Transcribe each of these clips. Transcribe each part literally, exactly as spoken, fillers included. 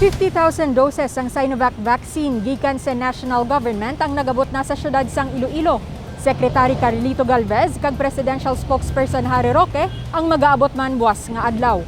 Fifty thousand doses sang Sinovac vaccine gikan sa national government ang nagabot na sa siyudad sang Iloilo. Secretary Carlito Galvez kag Presidential Spokesperson Harry Roque ang magaabot man buwas nga adlaw.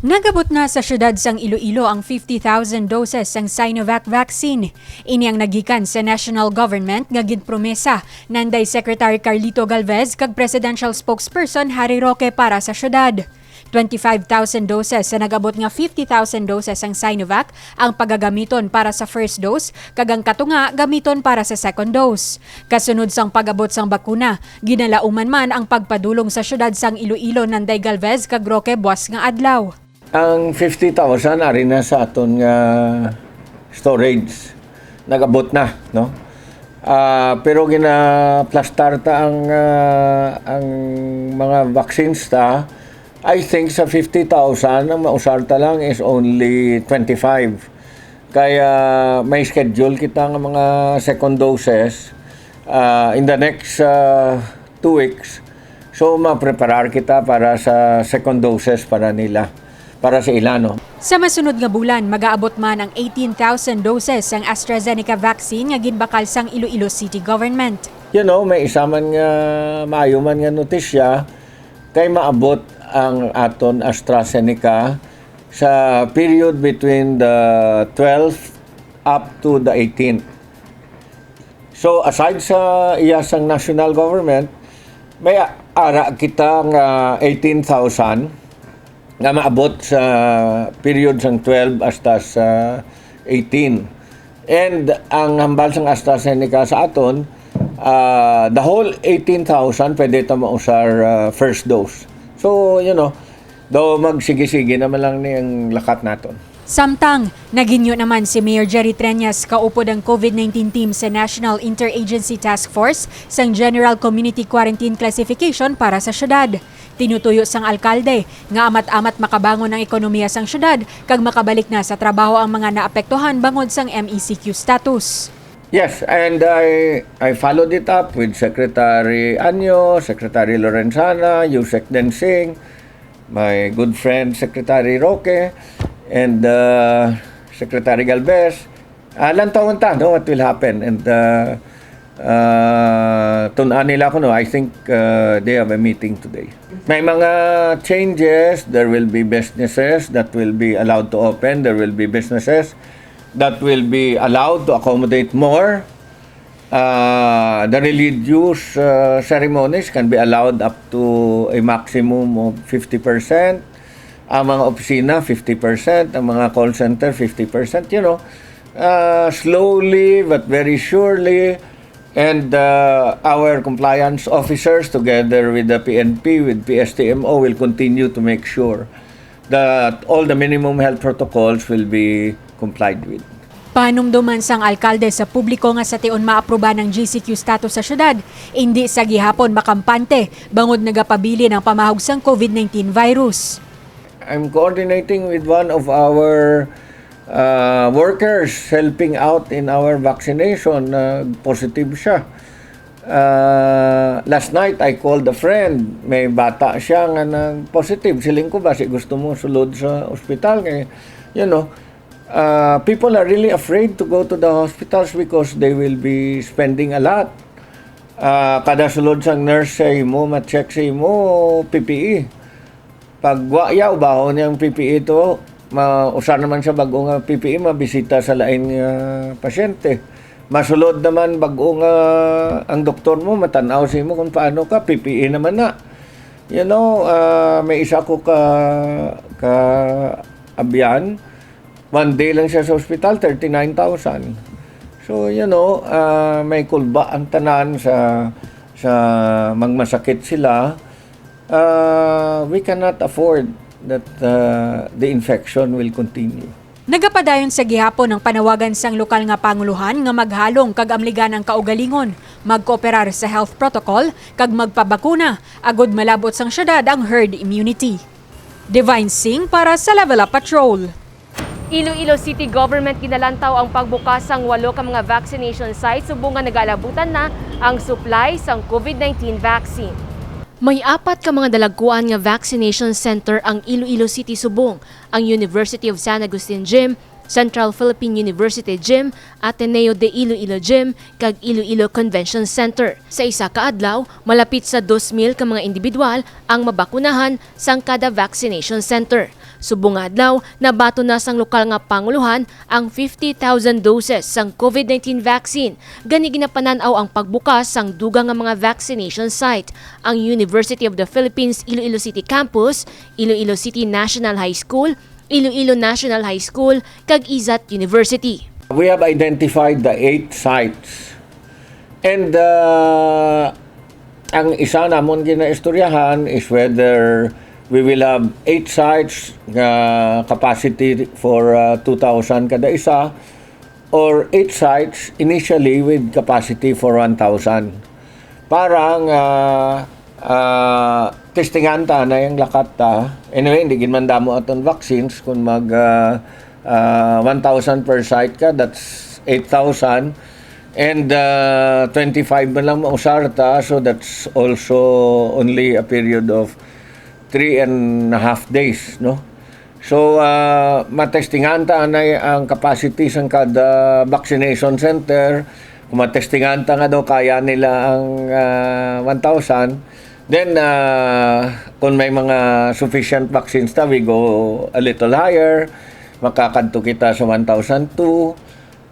Nagabot na sa siyudad sang Iloilo ang fifty thousand doses sang Sinovac vaccine. Ini ang nagikan sa national government nga ginpromesa nanday Secretary Carlito Galvez kag Presidential Spokesperson Harry Roque para sa siyudad. Twenty-five thousand doses sa nag-abot nga fifty thousand doses sang Sinovac ang pagagamiton para sa first dose, kag ang katunga gamiton para sa second dose. Kasunod sang pag-abot sang bakuna, ginalauman man ang pagpadulong sa siyudad sang Iloilo nanday Galvez kag Roque buwas nga adlaw. Ang fifty thousand ari na sa aton nga storage, nag-abot na, no? Ah, pero ginaplastar ta ang, ah, ang mga vaccines ta. I think sa fifty thousand, ang mausar ta lang is only twenty-five. Kaya may schedule kita nga mga second doses, ah, in the next, ah, two weeks. So, mapreparar kita para sa second doses para nila, para sa ila, no? Sa masunod nga bulan, magaabot man ang eighteen thousand doses sang AstraZeneca vaccine nga ginbakal sang Iloilo City Government. You know, may isa man nga maayo man nga notisya, kay maabot ang aton AstraZeneca sa period between the twelfth up to the eighteenth. So, aside sa iya sang national government, may a-, ara kita nga eighteen thousand nga maabot sa period sang twelve hasta sa eighteen. And ang hambal sang AstraZeneca sa aton, ah, the whole eighteen thousand pwede ta mausar, ah, first dose. So, you know, daw magsige-sige naman lang ni ang lakat naton. Samtang, naghinyo naman si Mayor Jerry Treñas kaupod ang COVID nineteen team sa National Interagency Task Force sang General Community Quarantine Classification para sa syudad. Tinutuyo sang alkalde nga amat-amat makabangon ang ekonomiya sang syudad kag makabalik na sa trabaho ang mga naapektuhan bangod sang M E C Q status. Yes, and I, I followed it up with Secretary Anyo, Secretary Lorenzana, Usec Densing, my good friend Secretary Roque, and, uh, Secretary Galvez. Ah, lantawon ta, no, what will happen. And, uh, uh, tun-an nila ko, no, I think, uh, they have a meeting today. May mga changes, there will be businesses that will be allowed to open, there will be businesses that will be allowed to accommodate more. Ah, the religious, ah, ceremonies can be allowed up to a maximum of fifty percent. Ang mga opisina, fifty percent. Ang mga call center, fifty percent. You know, ah, slowly but very surely, and, ah, our compliance officers together with the P N P, with P S T M O, will continue to make sure that all the minimum health protocols will be complied with. Panumduman sang alkalde sa publiko nga sa tion maapruba ang G C Q status sa syudad, indi sa gihapon makampante bangod nagapabilin ang pamahog sang COVID nineteen virus. I'm coordinating with one of our, uh, workers helping out in our vaccination. Uh, positive siya. Uh, last night, I called a friend. May bata siya nga nag-positive. Siling ko, "Basi gusto mo sulod sa ospital?" Kay, you know, uh, people are really afraid to go to the hospitals because they will be spending a lot. Uh, kada sulod sang nurse sa imo, ma-check sa imo, P P E. Pag wa ya, ubahon niya ang P P E to, ma-, usa naman siya bag-o nga P P E, mabisita sa lain nga pasyente. Masulod naman bag-o nga ang doktor mo, matan-aw sa imo kung paano ka, P P E naman na. You know, ah, may isa ko ka, ka abyan, one day lang siya sa ospital, thirty-nine thousand. So, you know, ah, may kulba ang tanan sa, sa magmasakit sila. Ah, we cannot afford that, ah, the infection will continue. Nagapadayon sa gihapon ang panawagan sang lokal nga pangulohan nga maghalong kag amligan ang kaugalingon, magkooperar sa health protocol, kag magpabakuna agud malab-ot sang syudad ang herd immunity. Divine Singh para sa Level Up Patrol. Iloilo City Government ginalantaw ang pagbukas sang walo ka mga vaccination sites subong nga nagaalabutan na ang supply sang COVID nineteen vaccine. May apat ka mga dalagkuan nga vaccination center ang Iloilo City subong ang University of San Agustin Gym, Central Philippine University Gym, Ateneo de Iloilo Gym, kag Iloilo Convention Center. Sa isa ka adlaw, malapit sa dos mil ka mga individual ang mabakunahan sang kada vaccination center. Subong nga adlaw, nabaton na sang lokal nga pangulohan ang fifty thousand doses sang COVID nineteen vaccine. Gani ginapanan-aw ang pagbukas sang dugang nga mga vaccination site, ang University of the Philippines Iloilo City Campus, Iloilo City National High School, Iloilo National High School, kag Izat University. We have identified the eight sites. And uh, ang isa namon ginaistoryahan is whether we will have eight sites nga capacity for uh, two thousand kada isa, or eight sites initially with capacity for one thousand. Para nga ah, testingan ta na yung lakat ta. Anyway, hindi gid man damo aton vaccines kung mag ah, ah, one thousand per site ka, that's eight thousand. And uh, twenty-five man lang mausar ta, so that's also only a period of three and a half days, no? So, ah, matestingan ta anay ang capacity sang kada vaccination center. Kung matestingan ta nga daw kaya nila ang ah, one thousand, then ah, kung may mga sufficient vaccines ta, we go a little higher. Makakadto kita sa one thousand two,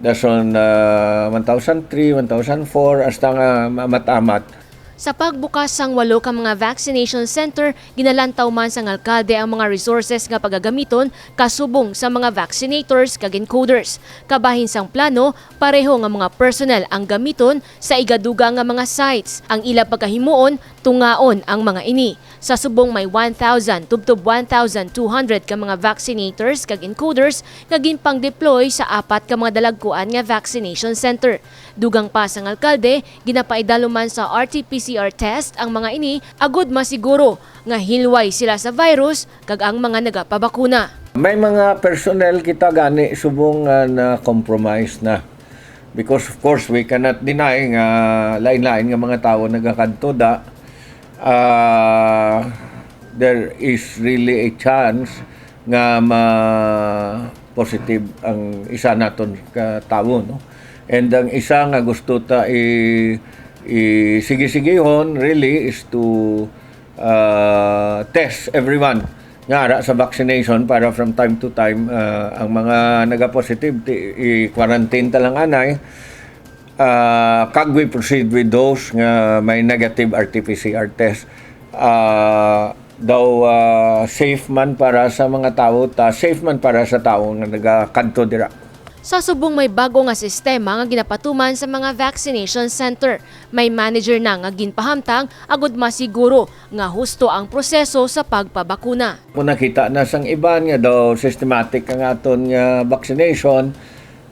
dason ah, one thousand three, one thousand four, hasta nga maamat-amat. Sa pagbukas sang walo ka mga vaccination center, ginalantaw man sang alkalde ang mga resources nga pagagamiton kasubong sa mga vaccinators kag encoders. Kabahin sang plano, pareho nga mga personnel ang gamiton sa igadugang nga mga sites. Ang ila pagkahimuon, tungaon ang mga ini. Sa subong may one thousand tubtob one thousand two hundred ka mga vaccinators kag encoders nga ginpang-deploy sa apat ka mga dalagkuan nga vaccination center. Dugang pa sang alkalde, ginapaidalo man sa R T P C R test ang mga ini agod masiguro nga hilway sila sa virus kag ang mga nagapabakuna. May mga personnel kita gani subong nga na-compromise na. Because of course, we cannot deny nga lain-lain nga mga tawo nagakadto da. Ah, there is really a chance nga ma-positive ang isa naton ka tawo, no? And ang isa nga gusto ta i-, i-sige-sigihon really is to ah, test everyone nga ara sa vaccination para from time to time, ah, ang mga nagapositive, ti-, i-quarantine ta lang anay. Ah, kag we proceed with those nga may negative R T P C R test. Ah, daw, ah, safe man para sa mga tawo, ta safe man para sa tawo nga nagakadto dira. Sa subong may bago nga sistema nga ginapatuman sa mga vaccination center, may manager na nga ginpahamtang agud masiguro nga husto ang proseso sa pagpabakuna. Kung nakita na sang iban nga daw systematic ang aton nga vaccination,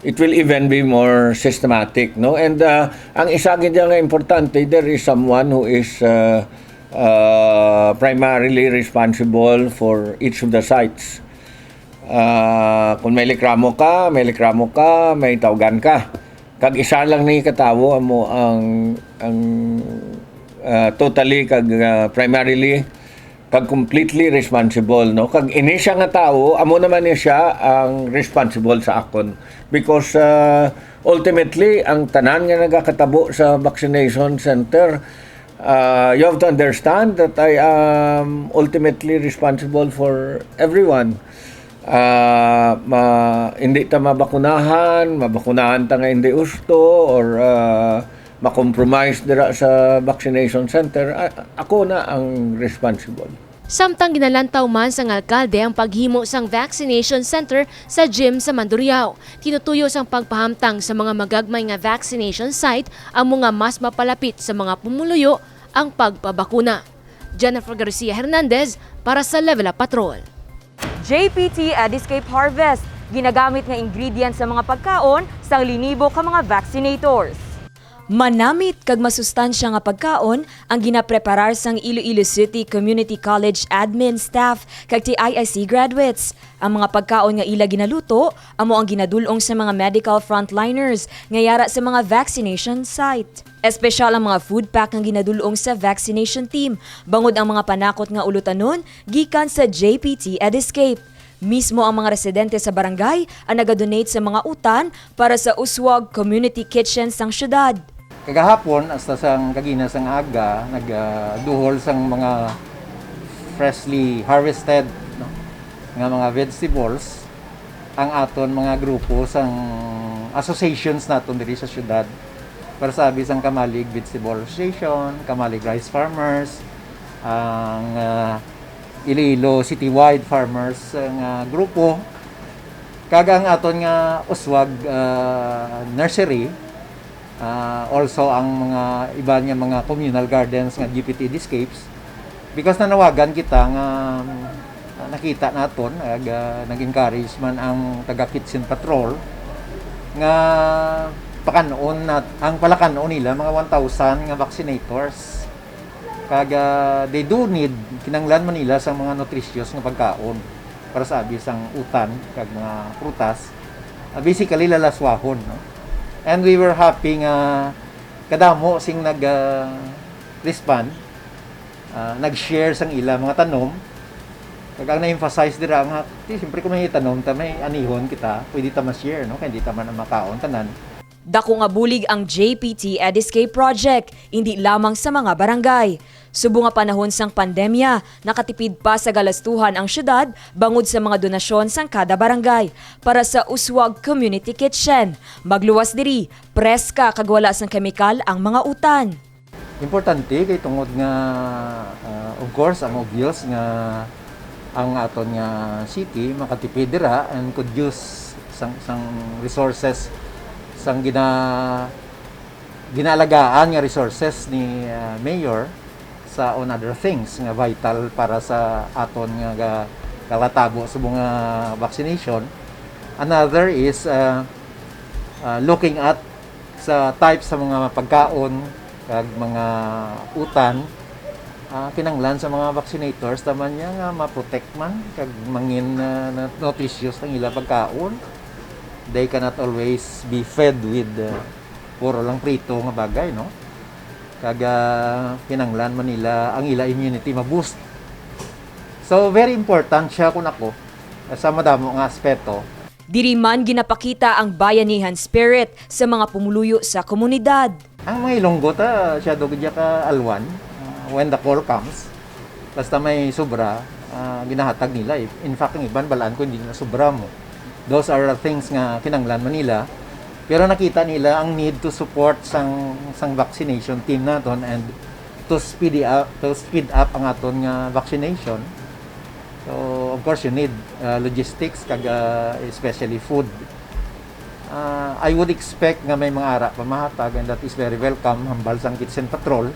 it will even be more systematic, no? And, ah, ang isa gid nga importante, there is someone who is, ah, ah, primarily responsible for each of the sites. Ah, kung may reklamo ka, may reklamo ka, may tawgan ka. Kag isa lang ni ka tawo amo ang, ang, ah, totally kag, ah, primarily kag completely responsible, no? Kag ini siya nga tawo, amo naman ni siya ang responsible sa akon. Because, ah, ultimately, ang tanan nga nagakatabo sa vaccination center, ah, you have to understand that I am ultimately responsible for everyone. Ah, ma-, hindi ta mabakunahan, mabakunahan ta nga hindi husto, or, ah, ma-compromise dira sa vaccination center, a-, ako na ang responsible. Samtang ginalantaw man sang alkalde ang paghimo sang vaccination center sa gym sa Mandurriao, tinutuyo sang pagpahamtang sa mga magagmay nga vaccination site amo nga mas mapalapit sa mga pumuluyo ang pagpabakuna. Jennifer Garcia Hernandez para sa Level Up Patrol. J P T Ediscape Harvest, ginagamit nga ingredients sa mga pagkaon sang linibo ka mga vaccinators. Manamit kag masustansya nga pagkaon ang ginapreparar sang Iloilo City Community College admin staff kag T I S C graduates. Ang mga pagkaon nga ila ginaluto amo ang ginadul-ong sa mga medical frontliners nga yara sa mga vaccination site. Espesyal ang mga food pack nga ginadul-ong sa vaccination team, bangod ang mga panakot nga ulutanon gikan sa J P T Ediscape. Mismo ang mga residente sa barangay ang nagadonate sa mga utan para sa Uswag Community Kitchen sang syudad. Kagahapon, hasta sang kagina sang aga, nagduhol sang mga freshly harvested, no, nga mga vegetables ang aton mga grupo sang associations naton diri sa syudad. Para sa abi sang Kamalig Vegetable Association, Kamalig Rice Farmers, ang ah, Iloilo Citywide Farmers ah, nga grupo, kag ang aton nga Uswag ah, Nursery, ah, also ang mga iban nga mga communal gardens nga G P T Ediscapes, because nanawagan kita nga ah, nakita naton ag ah, nag-encourage man ang taga Kitchen Patrol nga pakan-on na ang palakan-on nila mga one thousand nga vaccinators. Kag ah, they do need, kinanglan man nila sa mga nutritious nga pagkaon para sa abi sang utan kag mga prutas. Ah, basically, lalaswahon, no? And we were happy nga kadamo sing nag ah, respond, ah, nag-share sang ila mga tanom. Kag ang na-emphasize dira nga, di, siyempre, kung may tanom ta, may anihon kita, pwede ta ma-share, no? Kay di ta man ang makaon tanan. Dako nga bulig ang J P T Ediscape Project, indi lamang sa mga barangay. Subong nga panahon sang pandemya, nakatipid pa sa galastuhan ang syudad bangod sa mga donasyon sang kada barangay para sa Uswag Community Kitchen. Magluwas diri, preska kag wala sang kemikal ang mga utan. Importante kay tungod nga, ah, of course, ang obvious nga ang aton nga city makatipid dira and could use sang, sang resources sang gina-, ginaalagaan nga resources ni ah, Mayor sa on other things nga vital para sa aton nga ga-, kalatabo sa mga vaccination. Another is ah, ah, looking at sa type sa mga pagkaon kag mga utan, ah, kinahanglan sa mga vaccinators taman niya nga ma-protect man kag mangin ah, na nutritious ang ila pagkaon. They cannot always be fed with ah, puro lang prito nga bagay, no? Kag ah, kinahanglan man nila ang ila immunity ma-boost. So, very important siya kun ako sa madamo nga aspeto. Diri man ginapakita ang bayanihan spirit sa mga pumuluyo sa komunidad. Ang mga Ilonggo ta, siyado gid ka alwan, ah, when the call comes. Basta may sobra, ah, ginahatag nila. In fact, ang iban, balaan ko, hindi na sobra mo. Those are the things nga kinanglan man nila. Pero nakita nila ang need to support sang, sang vaccination team naton and to speed up, to speed up ang aton nga vaccination. So, of course, you need uh, logistics, kag uh, especially food. Uh, I would expect nga may mga ara pa mahatag, and that is very welcome, hambal sang Kitchen Patrol.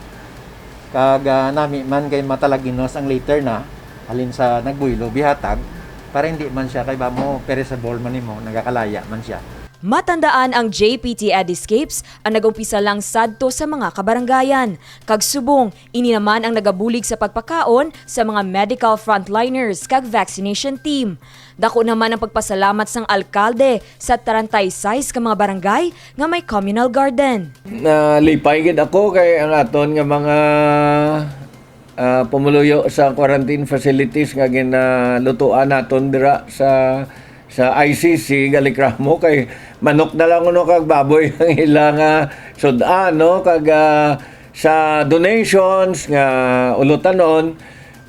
Kag uh, nami man kay matalaginos ang later na, halin sa nagbuylo, bihatag, para hindi man siya kay ba mo perishable man nimo, nagakalaya man siya. Matandaan ang J P T Ediscapes ang nag-umpisa lang sadto sa mga kabarangayan, kag subong ini naman ang nagabulig sa pagpakaon sa mga medical frontliners kag vaccination team. Dako naman ang pagpasalamat sang alkalde sa treinta y seis ka mga barangay nga may communal garden. Nalipay gid ako kay ang aton nga mga ah, pumuluyo sa quarantine facilities nga ginalutuan naton dira sa sa I C C, galikramo kay manok na lang kuno kag baboy ang ila nga sud-an, no? Kag ah, sa donations nga ulutanon,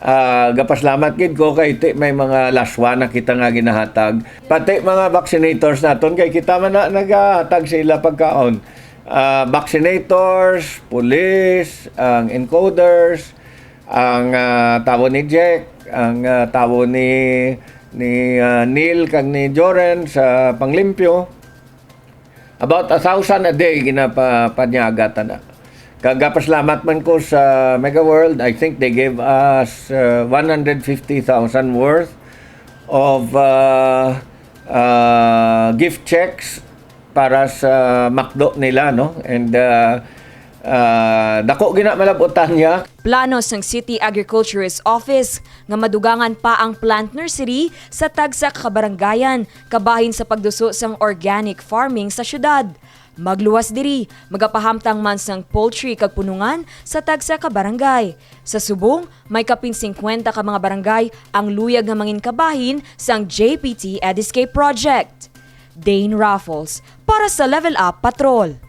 ah, gapaslamat gid ko kay ti may mga laswa na kita nga ginahatag. Pati mga vaccinators naton kay kita man na nagahatag sa ila pagkaon. Ah, vaccinators, police, ang encoders, ang ah, tawo ni Jack, ang ah, tawo ni ni ah, Neil kag ni Joren sa panglimpyo. About a thousand a day ginapapanyaga ta na. Kag gapasalamat man ko sa Mega World. I think they gave us uh, one hundred fifty thousand worth of uh, uh, gift checks para sa makdo nila, no? And uh, uh, dako gina malabutan niya. Plano sang City Agriculturist Office nga madugangan pa ang plant nursery sa tagsa ka kabarangayan kabahin sa pagduso sang organic farming sa syudad. Magluwas diri, magapahamtang man sang poultry kag punungan sa tagsa ka barangay. Sa subong, may kapin singkwenta ka mga barangay ang luyag nga mangin kabahin sang J P T Ediscape Project. Dane Raffles para sa Level Up Patrol.